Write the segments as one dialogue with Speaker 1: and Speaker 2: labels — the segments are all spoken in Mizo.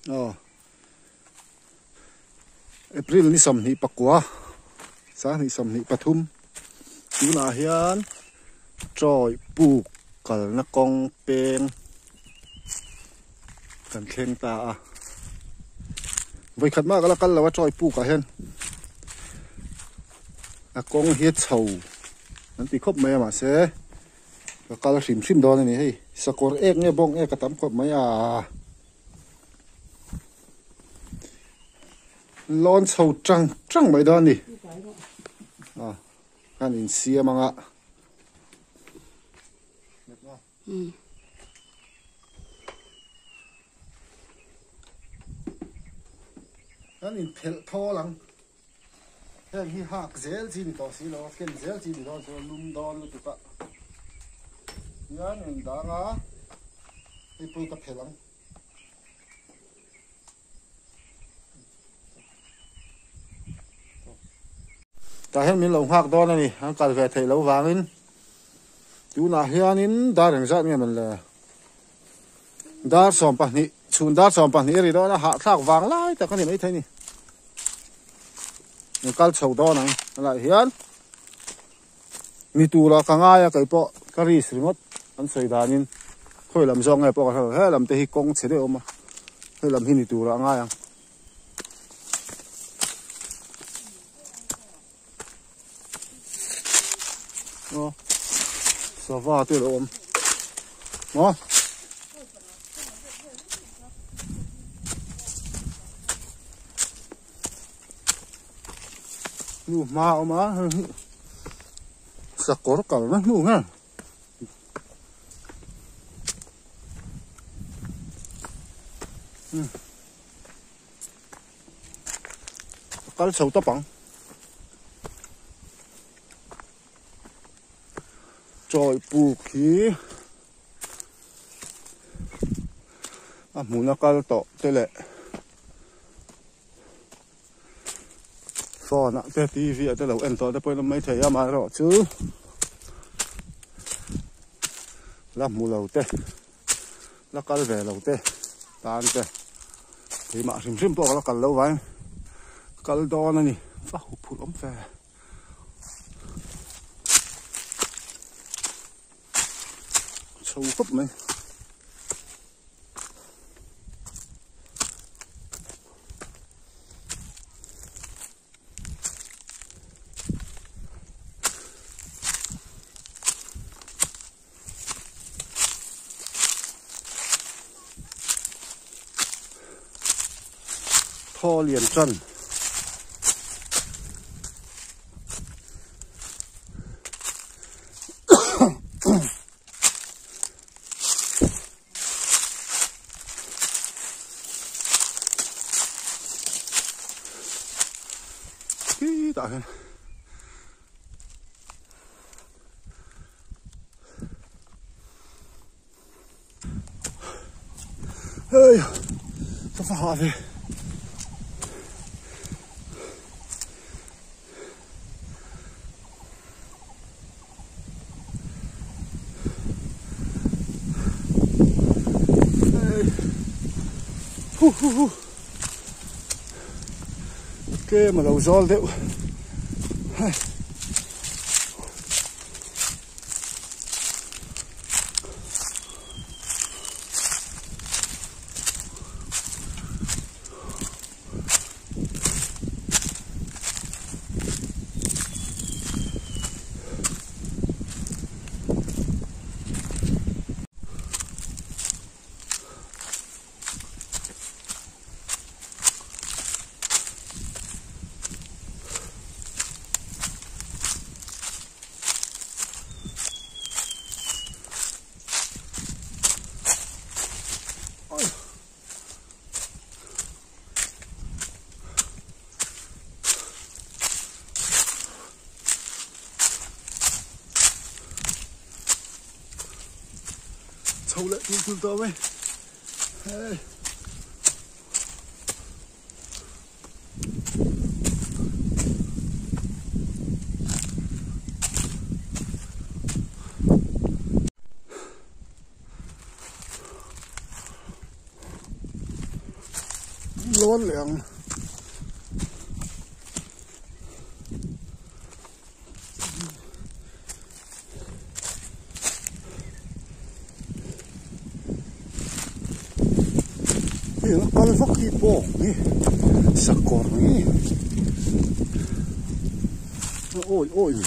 Speaker 1: Aw April ni 29 2023 tunah hian Troy puk kalna kawng peng kan thleng ta a vawikhat mah ka la kal lo a Troy puk ah hian a kawng hi a chho an ti khawp mai a mahse ka kal hrim hrim dawn a ni hei sakawr ek nge bawng ek a tam khawp mai a. Lawn chho tang tang mai dawn a ni a kan insiam anga kan inphelh thawl ang heng hi hak zel chi ni tawh si lo a ken zel chi ni dawn si lo lum dawn lutuk a hian in dang a hei pawh hi ka phelh ang. Tah hian min lo nghak dawn a ni, an kal ve theih loh vangin tunah hianin dar engzat nge mawn le dar 12 chhun dar 12 a ri dawn a hahthlak vang lai tak a ni maithei a ni min kal chho dawn ang helaiah hian ni tura ka ngai a kei pawh ka risk ringawt an sawi danin khawi lam zawk nge pawh ka hre lo he lam te hi kawng chhe deuh a awm a he lam hi ni tura a ngai ang. Aw sava te lo awm maw. Hnu hma a awm a hei hi sakawr kalna hnu nge a kal chho tawp ang chawi puk hi a hmun a kal tawh te leh. Phone ah te tv ah te lo en tawh te pawhin awm mai thei a amaherawhchu la hmu lo te la kal ve lo te tan te keimah hrim hrim pawh ka la kal lo vang kal dawn a ni va huphurh awm fe. Chho khawp mai. Thaw lian tan. Khitah hian hei ka va hah ve. Hu hu hu tlem a lo zawl deuh hei. Chho leh tul tul tawh mai hei. Lawn leh ang. Hei a kal vak hi pawng hi sakawr hi a awi awi.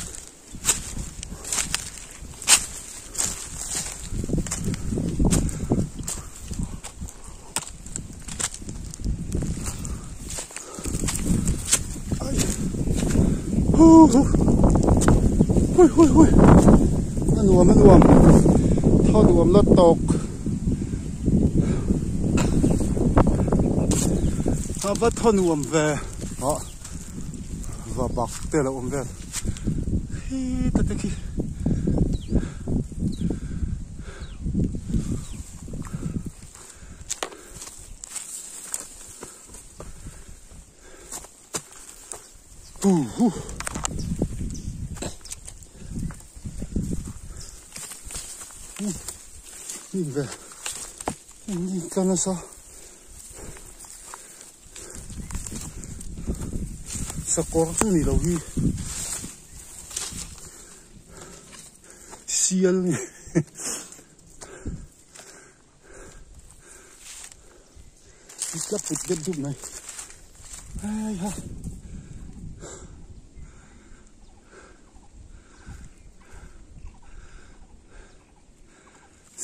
Speaker 1: Hui hui hui a nuam a nuam thaw nuam la tawk a va thaw nuam ve ah va bak te a lo awm vel khi ta te khi. Hu Hnim ve hnim tla nasa sakawr chu ni lo hi sial nge. Tla put deuh dup mai hei ha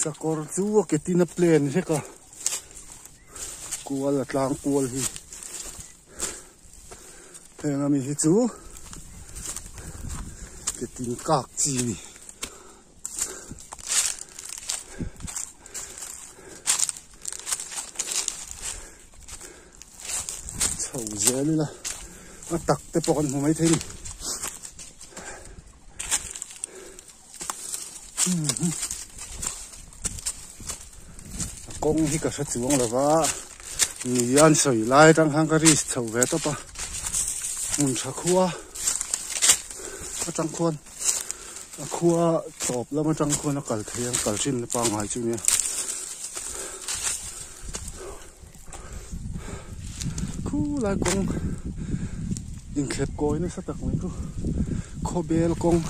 Speaker 1: sakawr chu a ke tin a plan vek a kual a tlang kual hi heng ami hi chu ke tin kak chi a ni. Chho zel ila a tak te pawh kan hmu mai thei a ni. A kawng hi ka hre chuang lo va ni an sawi lai atang khan ka risk chho ve tawp a hmun tha khua atang khuan. A khua tawp lam atang khuan a kal thei a kal thin na pangngai chu nia khulai kawng inthlep kawi nasa tak mai chu khawbel kawng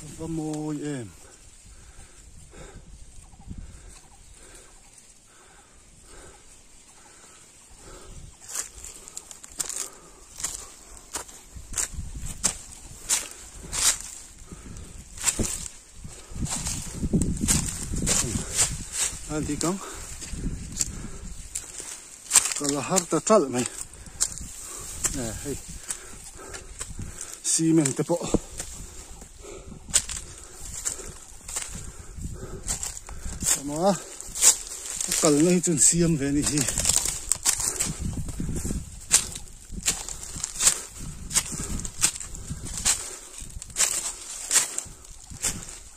Speaker 1: a va mawi em. A dik ang ka la har ta ṭalh mai e hei cement te pawh Ama a kalna hi chuan siam ve a ni hi.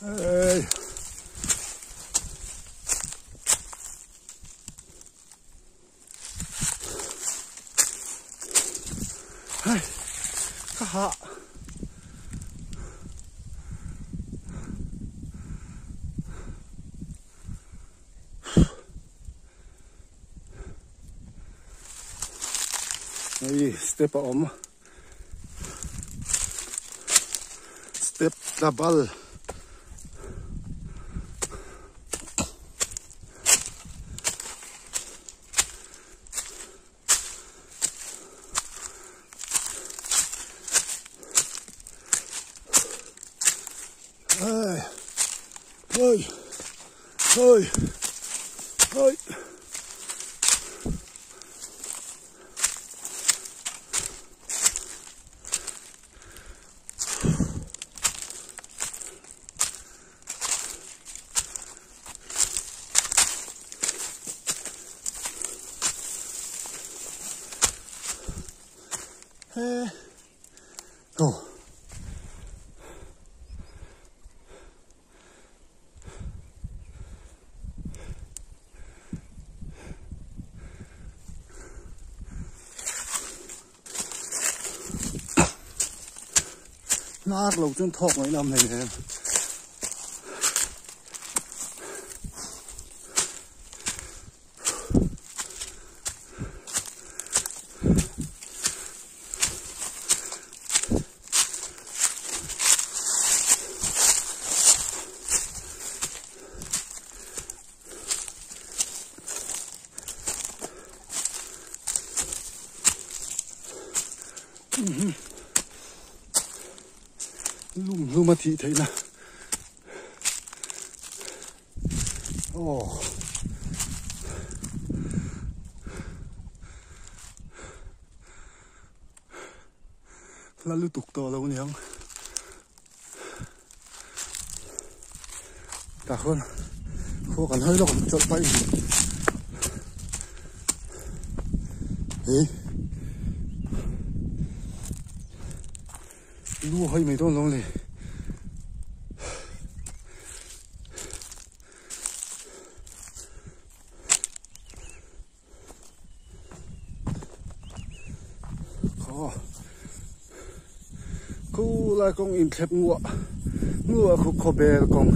Speaker 1: Hey. Hei ka hah. Hei step a awm step tla bal. Hey, hey, hey, hey. He aw Hnar lo chuan thawk ngaih lam hleinem. Lum hlum a thih theihna aw la lutuk tawh lo niang tah khawn khua kan hawi lawk ang chawlh pahin he Lu hawi mai dawn lo le. Khaw khu lai kawng inthlep nguah nguah khu khawbel kawng.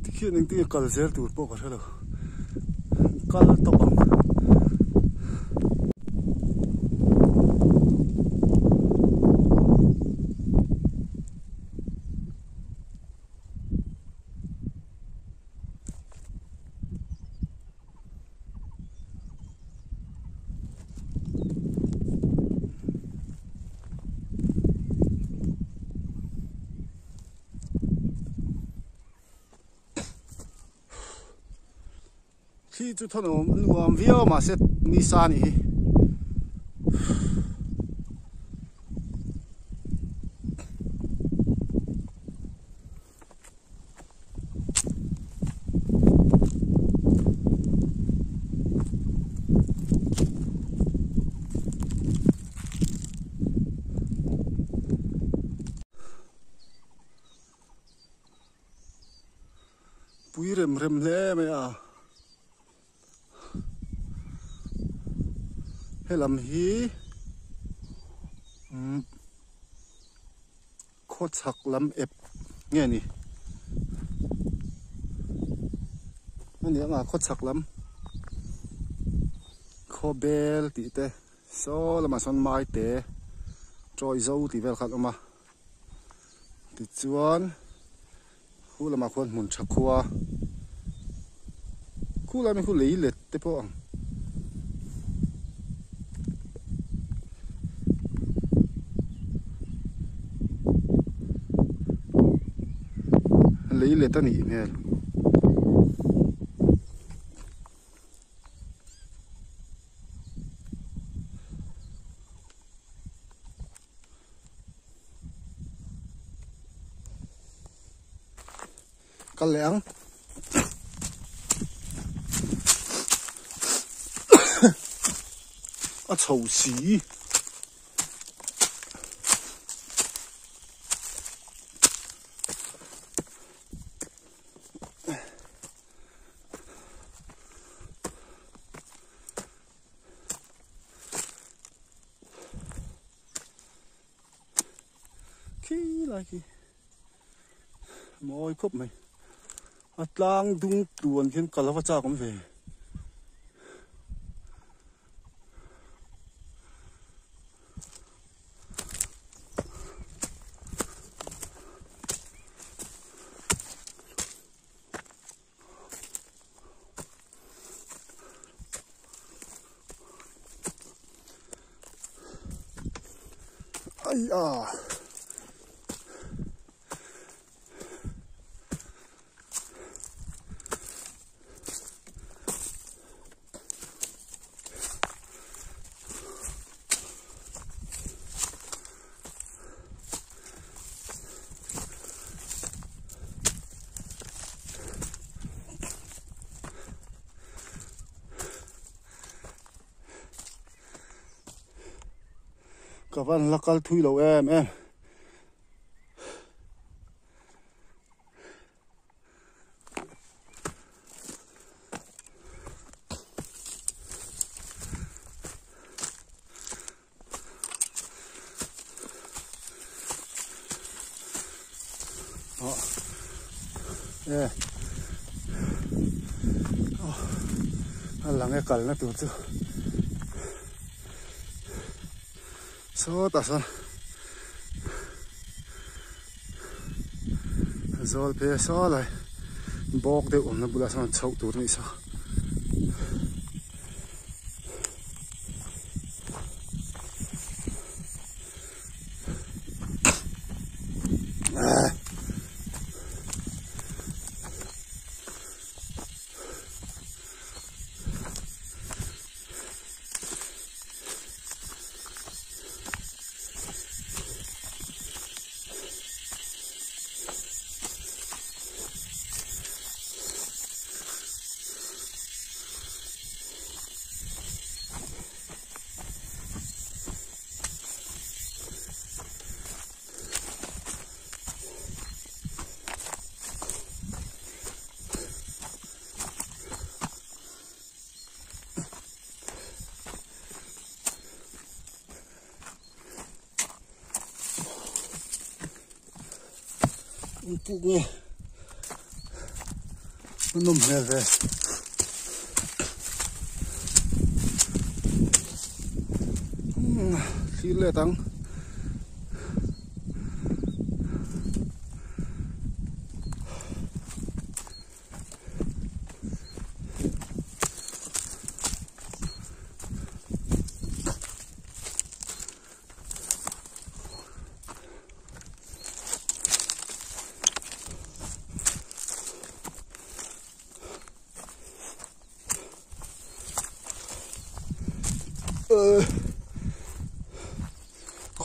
Speaker 1: Tikhian engtin nge kal zel tur pawh ka hre lo kal tawp ang. Thli chu thawn nuam viau a mahse nisa a nih hi. Pui rem rem hle mai a helam hi umm Khawchhak lam ep nge ni? A ni anga khawchhak lam khawbel tih te saw lamah sawn maite chawi zo tih vel kha an awm a tichuan khu lamah khuan hmun tha khua khu lami khu lei let te pawh ang. Lei let a nih hmel. Kal leh ang. A chho si. Khi lai khi. Mawi khawp mai a tlang dung tluan khian kal ava chak awm ve. Ai a. Ka van la kal thui lo em em. E a lang e kalna tur chu sawtah sawn. Zawl phei a saw lai bawk deuh awmna bulah sawn chhoh tur a nih saw. Puk nge a nawm hmel ve. Thlir let ang.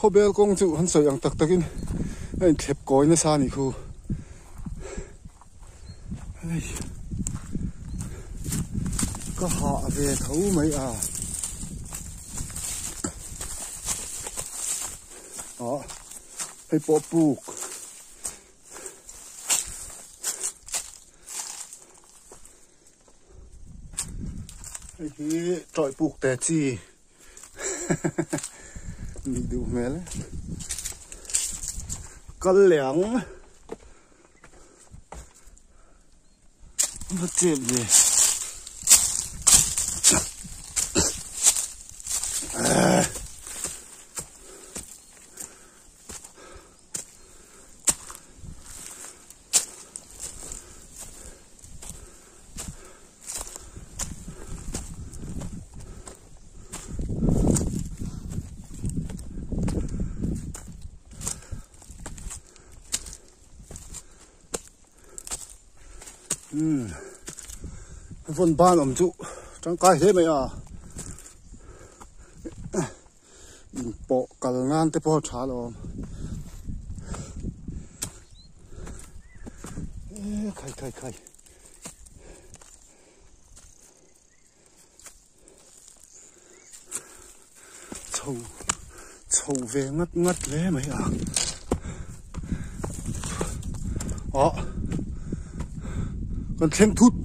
Speaker 1: Khawbel kawng chu han sawi ang tak takin a inthlep kawi nasa a nih khu. Hei ka hah ve tho mai a ah hei pawh puk hei hi tawih puk te chi Nih duh hmel e. Kal leh ang. Va chep ve. Umm vawn ban awm chu tangkai hle mai a inpawh kal nan te pawh a tha alawm e khai khai khai. Chho chho ve ngat ngat hle mai a ah kan thleng thut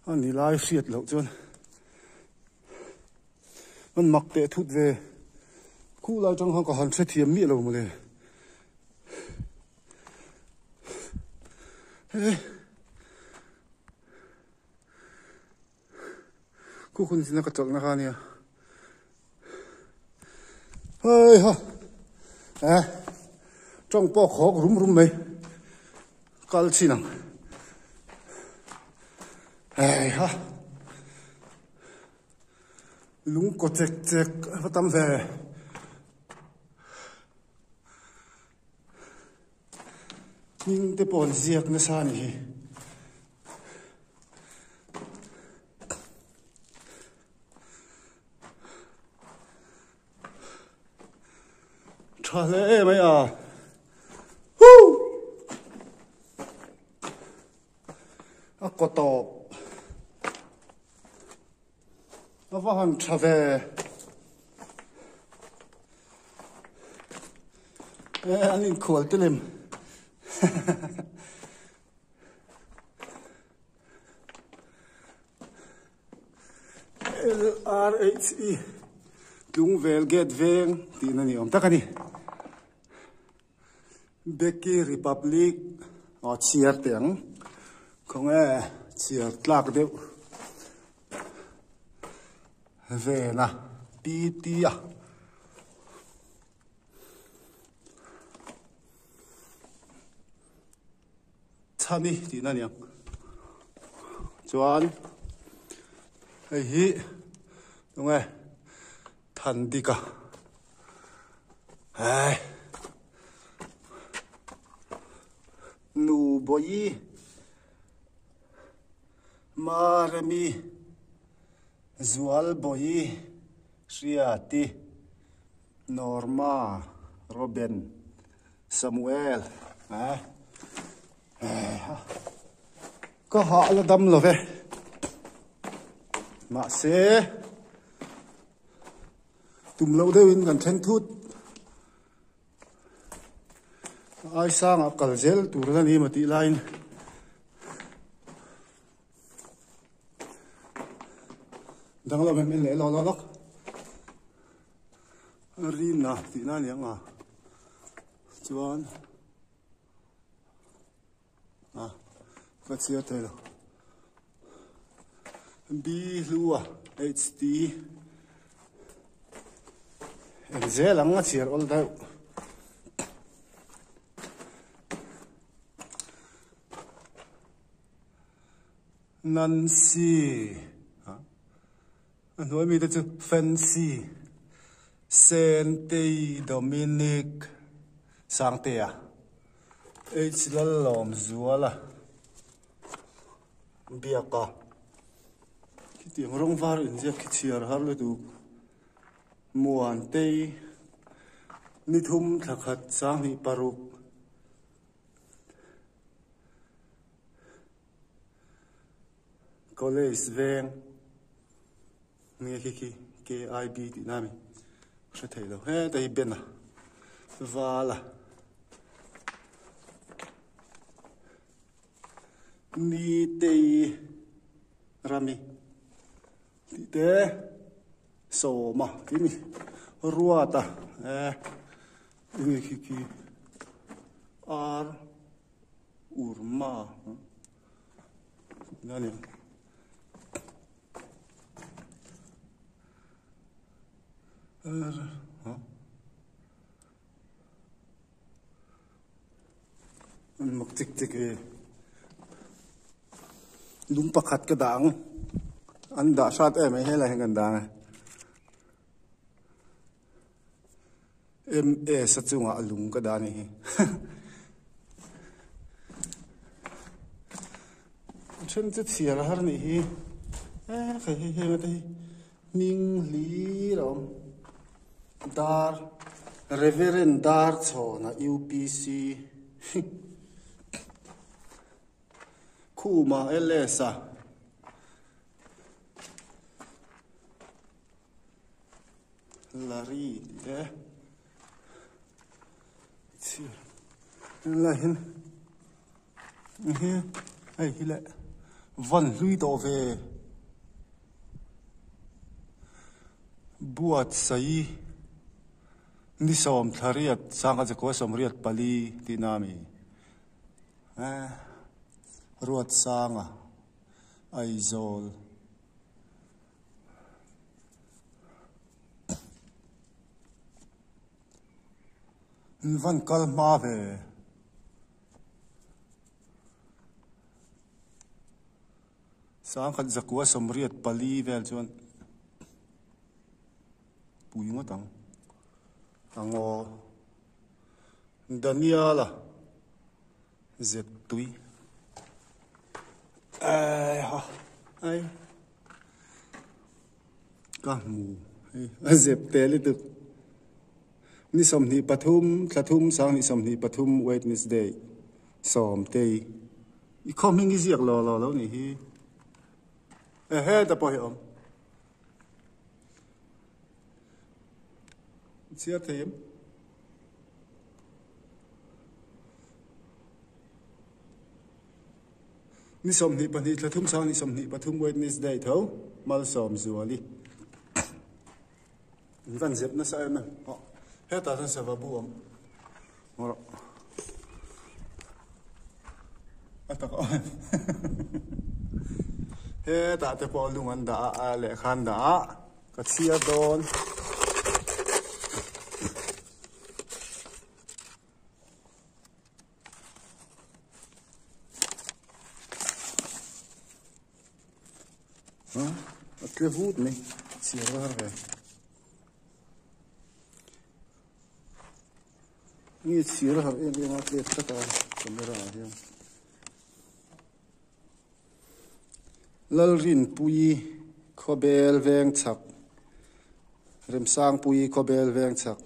Speaker 1: a ni lai hriat loh chuan. An mak teh thut ve. Khuh lai tang khan ka han hrethiam miah lo mawle. He. Khu hun zina ka chawlhna kha ania. Hei ha. Eh. Tawng pawh khawk rum rum mai. Kal chin ang. Hei ha. Lung kaw chek chek a va tam ve. Hming te pawh an ziak nasa a nih hi. Tha hle em mai a. Huu! A kaw tawp. A va han tha ve. E an inkhual te lem. LRHE Tlungvel Gate Veng tihna ni awm tak a ni. Becky Republic aw chhiar teh ang khawnge chhiar tlak deuh. Vena PT a. Chhani tihna a ni ang. Chuan hei hi tunge Thandika hei Nu Bawihi Maremi Zualbawihi Hriati Norma Robin Samuel eh ka hah la dam lo ve mahse tum loh deuhin kan thleng thut ai sangah kal zel tur a ni maw tih laiin. Danglam em en leh lawk lawk lawk Rina tih na aniang a chuan a ka chhiar thei lo B hlua H T eng zel ang a chhiar awl deuh. Nancy a hnuai mite chu Fancy Sentei Dominic Sangtea H Lallawmzuala Biaka khitiang rawng var inziak khi chhiar har lutuk Muantei nithum thla khat sanghnih paruk. College veng nge khi khi KIB tih na a ni hre thei lo heta hi Ben a val a Nitei Rami tih te Sawma tih a ni Ruata eh enge khi khi Ar Urma a ni. Ar ha an mak chik chik e lung pakhat ka dah ang an dah hrat em mai helai hian kan dah ang e. MS a chungah a lung ka dah a ni hi. A then chu chhiar har a nih hi. E hei hei heng ate hi hming hlir a awm. Dar Reverend Darchhawna UPC Khuma LS a. Lari tih te chhir helai hian hei hi leh van hlui tawh ve buatsaih ni sawm thla riat sangha zakua sawmriat pali tihna a ni eh Ruatsanga Aizawl. An van kal hma ve. Sangkhat zakua sawmriat pali vel chuan pui ngawt ang. A ngaw Daniel-a zet tui. Eiha ai ka hmu hei a zep teh lutuk ni 23 thla thum sanghnih 23 Wednesday sawmtei i khaw hming i ziak lo lo lo nih hi e heta pawh hi a awm chhiar thei em. Ni 22 thla thum sang ni 23 Wednesday tho Malsawmzuali in van zep nasa em em aw hetah chuan sava bu awm rawh a tak awm em hetah te pawh lung an dah a lehkha an dah a. Ka chhiar dawn. A tle vut mai chhiar var ve. Nge chhiar a harh em em a tlet tlat a camera ah hian. Lalrinpuii khawbel veng chhak Remsangpuii khawbel veng chhak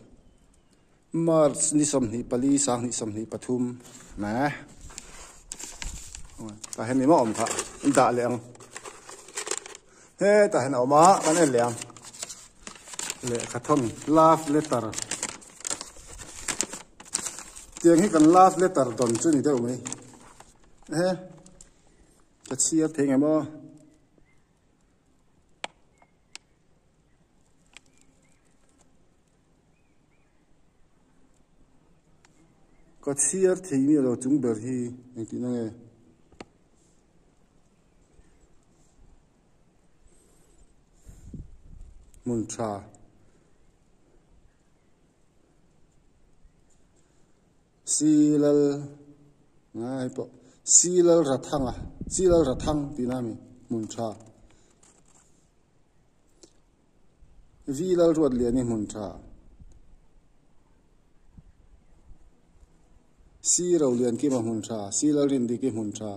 Speaker 1: March ni 24 sanghnih 23 meh tah hian engmah awm kha an dah leh ang hetah hian a awm a kan en leh ang lehkha thawn love letter tiang hi kan love letter dawn chu ni deuh mai ehe ka chhiar thei ngem aw. Ka chhiar thei miah lo chung ber hi engtihna nge? Hmun tha. Silal ngai pawh Silal Rathanga Silal Rathang tihna a ni hmun tha. Vi Lalruatliani hmun tha. Si Roliankima hmun tha. Si Lalrindiki hmun tha.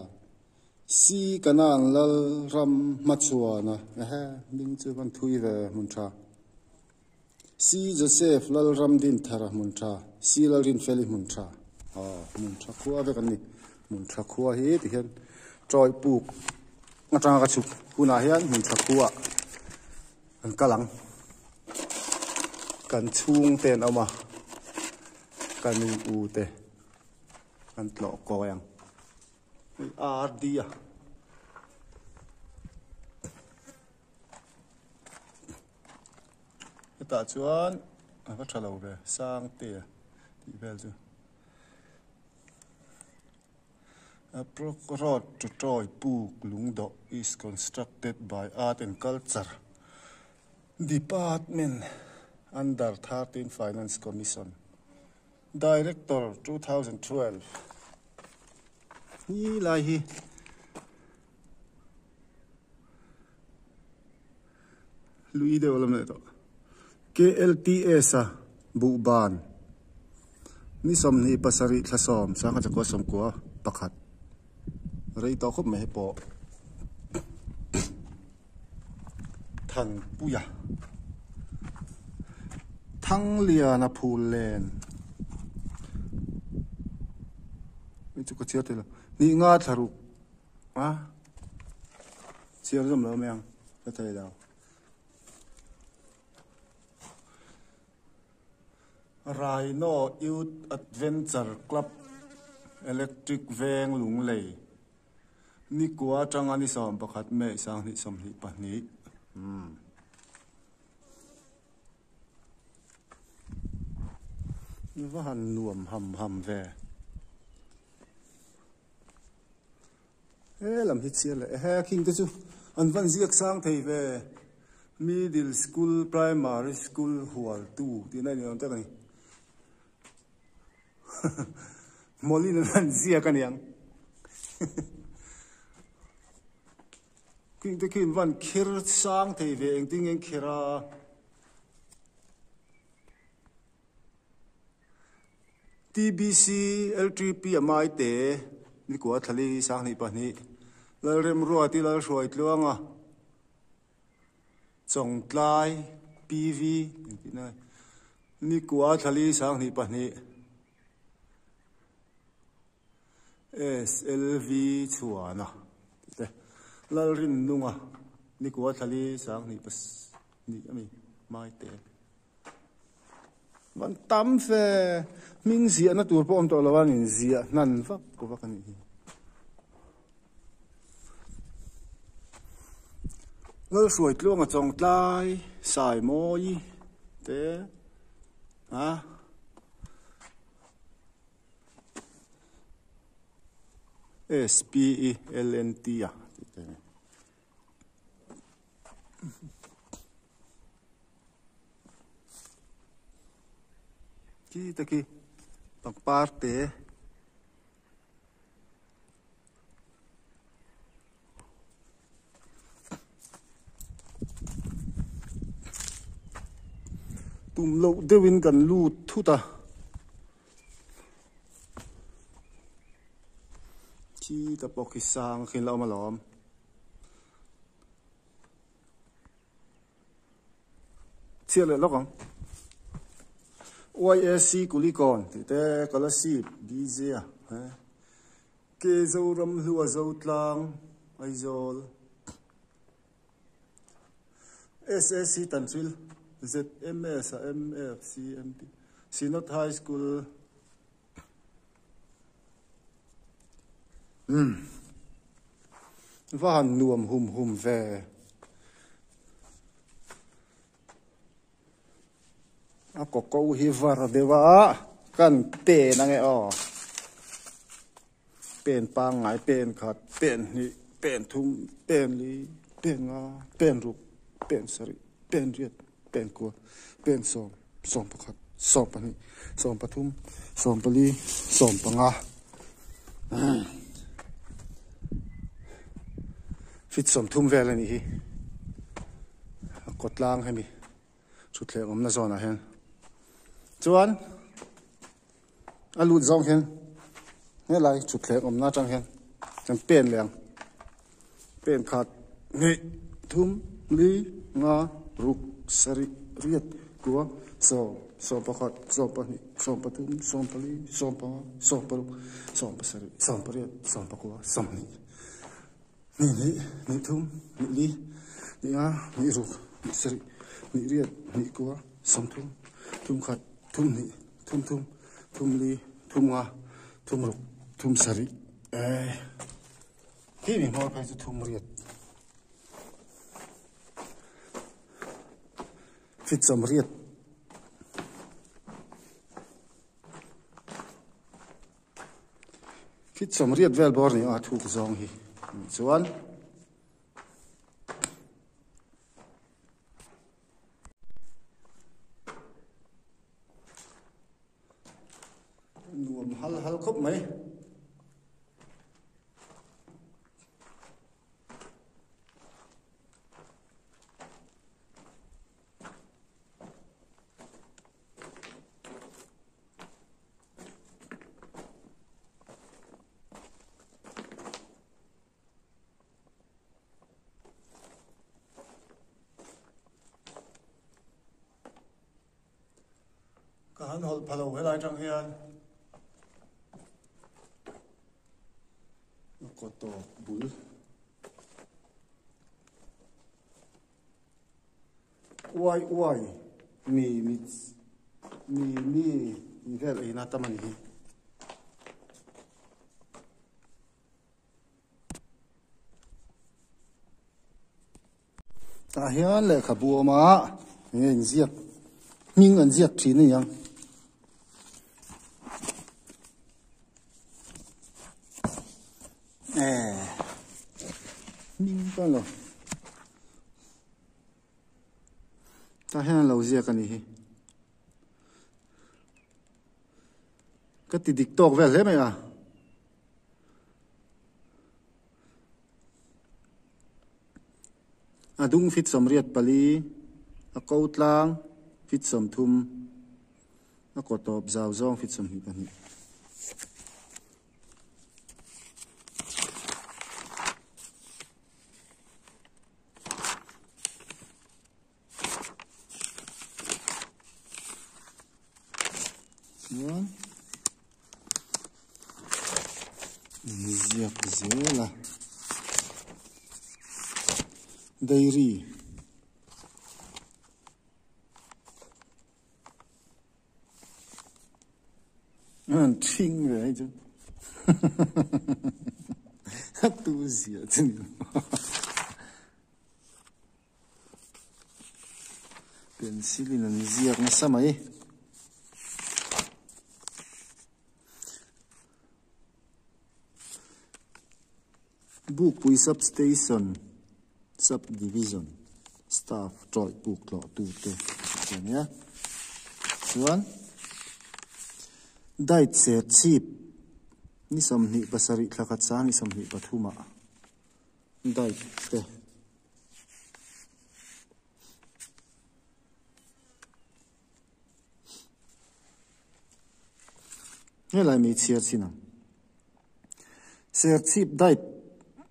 Speaker 1: Si Kanan Lalram Hmachhuana ehe ding chu van thui ve hmun tha. Si Joseph Lalramdinthara hmun tha. Si Lalrinfeli hmun tha. Aw hmun tha khua vek an ni. Hmun tha khua hi tikhian tawih puk atanga ka chhuk hunah hian hmun tha khuaah an kal ang. Kan chhungte an awm a, ka nu u te an tlawh kawi ang. Hei RD a. Hetah chuan a va tha lo ve Sangte tih vel chu. A road to Troy Puk Lungdawh is constructed by Art and Culture Department under 13 Finance Commission Director 2012 Hi lai hi Lui deuh lam leh tawh. KLTS a buhban ni 27 thla sawm sangha chakua sawmkua pakhat rei tawh khawp mai pawh Thanpuia Thangliana phul len hei chu ka chhiar thei lo hnih nga thla ruk a chhiar zawm lo mai ang ka thei lo. Rhino Youth Adventure Club Electric Veng Lunglei Nikua atanga ni 11 May 2022 umm Va han nuam ham ham ve. He lam hi chhiar leh ehe khing te chu an van ziak sang thei ve middle school primary school hual tu tih na ni awm tak a ni mawlin an han ziak a niang khing te khi an van kher sang thei ve engtin nge an kher a. TBC LTP a Maite Nikua Thlali 22 Lalremruati Lalhruaitluanga Chawngtlai PV engtihna nge Nikua Thlali 22 SLV Chhuana tih te Lalrinnunga Nikua Thlali 22 ami Maite. Van tam fe hming ziahna tur pawh awm tawh lo a nin ziah hnan vak vak a nih hi. Lalhruaitluanga Chawngtlai Saimawi te a SPELNT a tih te a ni. Khi te khi pangpar te. Tum loh deuhin kan lut thut a. Khi te pawh khi sang khi la awm alawm. Chhiat leh lawk ang. YAC Kulikawn tih te Kolasib DJ a he Ke Zoram Hlua Zotlang Aizawl SAC Tanhril ZMS a MFCMT Synod High School Umm va han nuam hum hum ve. A kaw ko hi var deuh a kan pen ange aw pen pangngai pen khat pen hnih pen thum pen li pen nga pen ruk pen sarih pen riat. Pengkua, Pengsawm, sawmpakhat, sawmpahnih, sawmpathum, sawmpali, sawmpanga feet sawmthum vel a nih hi a kawtlang hemi thutthleng awmna zawnah hian chuan a lut zawng hian helai thutthleng awmna atang hian kan pen leh ang pen khat hnih thum li nga ruk sarih riat kua sawm sawm pakhat sawm pahnih sawm pathum sawm pali sawm panga sawm paruk sawm pasarih sawm pariat sawm pakua sawmhnih hnih hnih hnih thum hnih li hnih nga hnih ruk hnih sarih hnih riat hnih kua sawmthum thum khat thum hnih thum thum thum li thum nga thum ruk thum sarih eh khi mi hmawr phei chu thum riat fit sawm riat fit sawm riat vel bawr ni a thuk zawng hi chuan Nuam hal hal khawp mai. Ka han hawlh pha lo helai tang hian a kaw tawp bul uai uai mi mi mi mi tih vel eina tam a ni hi. Tah hian lehkhabu a awm a enge inziak hming an ziak thin a ni ang. Eh hming ka lo tah hian an lo ziak a nih hi ka ti dik tawk vel hle mai a. A dung fit sawmriat pali, a ko tlang fit sawmthum, a kaw tawp zau zawng fit 22. Chuan inziak zel a dairy an thing ve hei chu a tu ziah chu ni lo. Pencil in an ziak nasa mai. Bukpui sub station sub division staff tawih puk tlawh tu te a nia chuan. Diet Serchhip ni 27 thla khat sang ni 23 ah diet te. Helai mi chhiar chin ang. Serchhip diet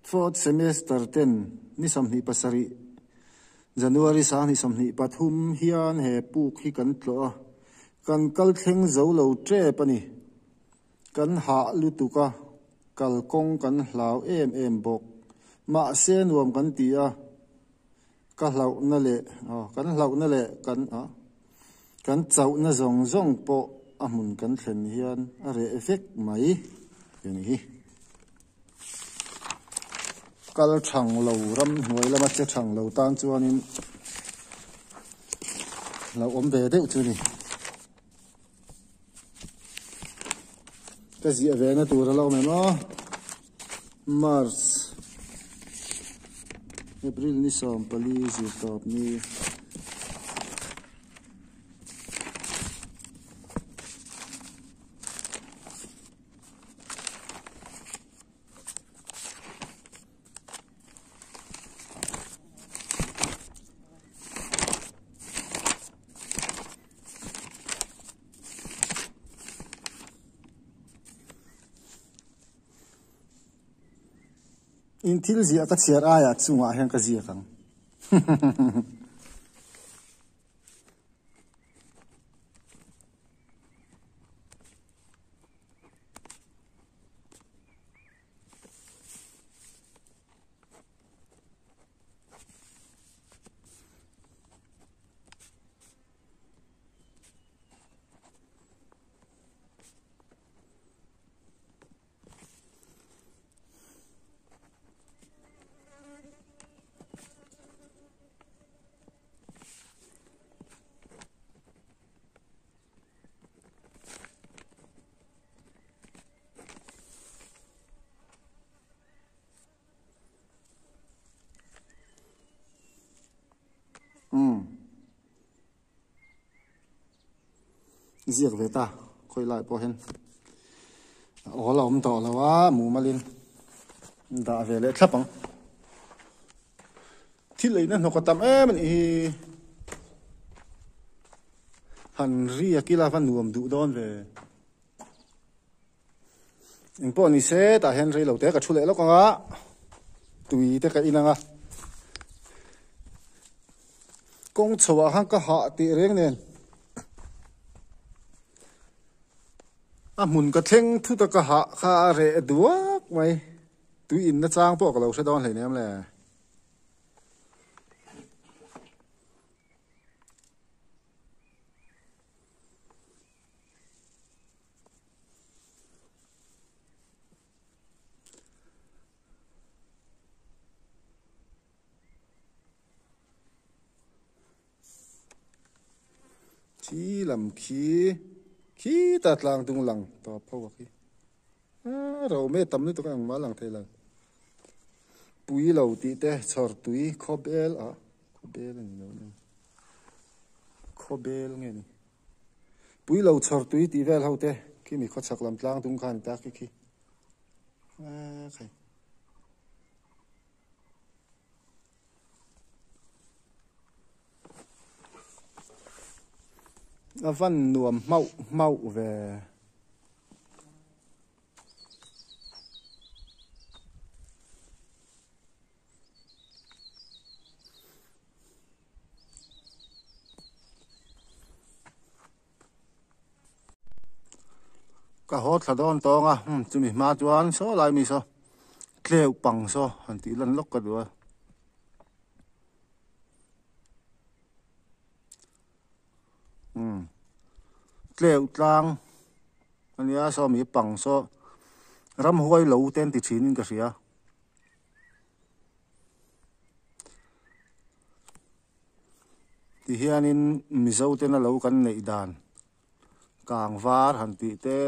Speaker 1: fourth semester ten ni 27 January 2023 hian he puk hi kan tlawh a, kan kal thleng zo lo tep a ni. Kan hah lutuk a, kalkawng kan hlau em em bawk. Mahse nuam kan ti a, ka hlauhna leh kan hlauhna leh kan kan chauhna zawng zawng pawh a hmun kan thlen hian a reh vek mai a ni hi. Kal thang lo ram hnuai lama che thang lo tan chuanin hlauhawm ve deuh chu a ni. Ka ziah ve na tur a lo awm em aw. March April ni 14 zirtawp ni. In thil ziah ka chhiar aiah chungah hian ka ziak ang. Umm ziak ve ta khawi lai pawh hian a awl a awm tawh lo a mumalin dah ve leh thlap ang thil eina hnawk a tam em a nih hi han riak ila va nuam duh dawn ve. Eng pawh ni se tah hian rei lo te ka thu leh lawk ang a tui te ka in ang a kawng chho ah khan ka hah tih reng nen a hmun ka thleng thut a ka hah kha a reh duak mai tui in na chang pawh ka lo hre dawn hleinem le. Khi lam khi khita tlang dung lang tawp ho a khi a ro me tam lutuk a engmah lang thei lo pui lo tih te chhawr tui khawbel ah khawbel a ni lo nia khawbel nge ni. Pui lo chhawr tui tih vel ho te khi mi khawchhak lam tlang dung khan ta khi khi khai a van nuam hmauh hmauh ve. Ka haw thla dawn tawng a hmm chumi hma chuan saw lai mi saw tleu pang saw han tih lan lawk ka duh a hmm tleu tlang ania saw mi pang saw ramhuai lo te an ti thin in ka hria. Tihianin Mizo tena lo kan neih dan kang var han tih te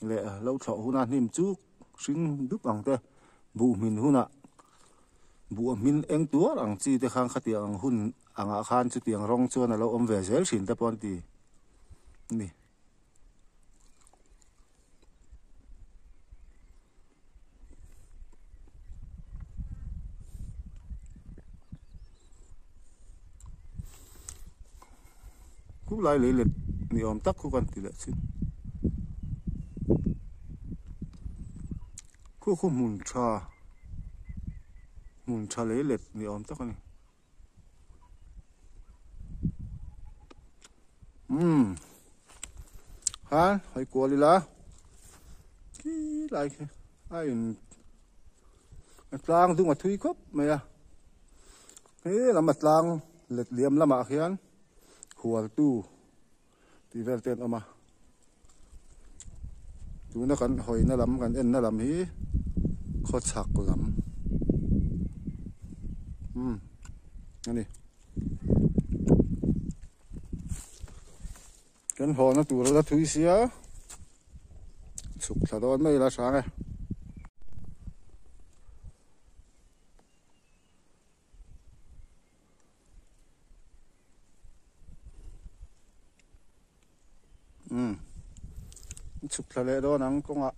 Speaker 1: leh lo thlawh huna hnim chuk hring dup ang te buh hmin hunah buh a hmin eng tuar ang chi te khan khatiang ang hun angah khan chutiang rawng chuan a lo awm ve zel thin te pawh an ti a ni. Khu lai lei let ni awm tak khu kan ti leh chin. Khu khu hmun tha hmun tha lei let ni awm tak a ni. Umm khan hawi kual ila khi lai khi a in a tlang dung a thui khawp mai a he lam a tlang let liam lamah khian hualtu tih vel te an awm a tuna kan hawina lam kan enna lam hi khawchhak lam umm a ni kan hawna tur ala thui sia chhuk thla dawn mai ila hrang e. Umm chhuk thla leh dawn ang kawngah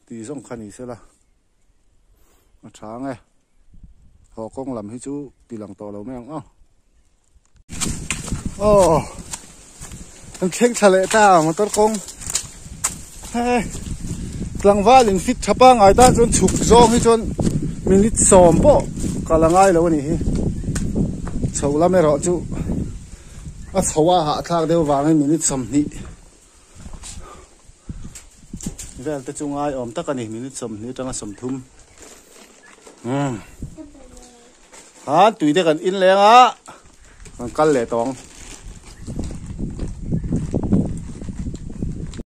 Speaker 1: tih zawng kha ni sela a tha ang e haw kawng lam hi chu ti lang tawh lo mai ang aw. Aw kan thleng thla leh ta motor kawng he tlangval in fit tha pangai tan chuan chhuk zawng hi chuan minute sawm pawh ka la ngai lo a nih hi chho lam erawh chu a chho a hahthlak deuh vangin minute 20 vel te chu ngai awm tak a ni minute 20 atanga 30 umm. Han tui te kan in leng a kan kal leh tawng.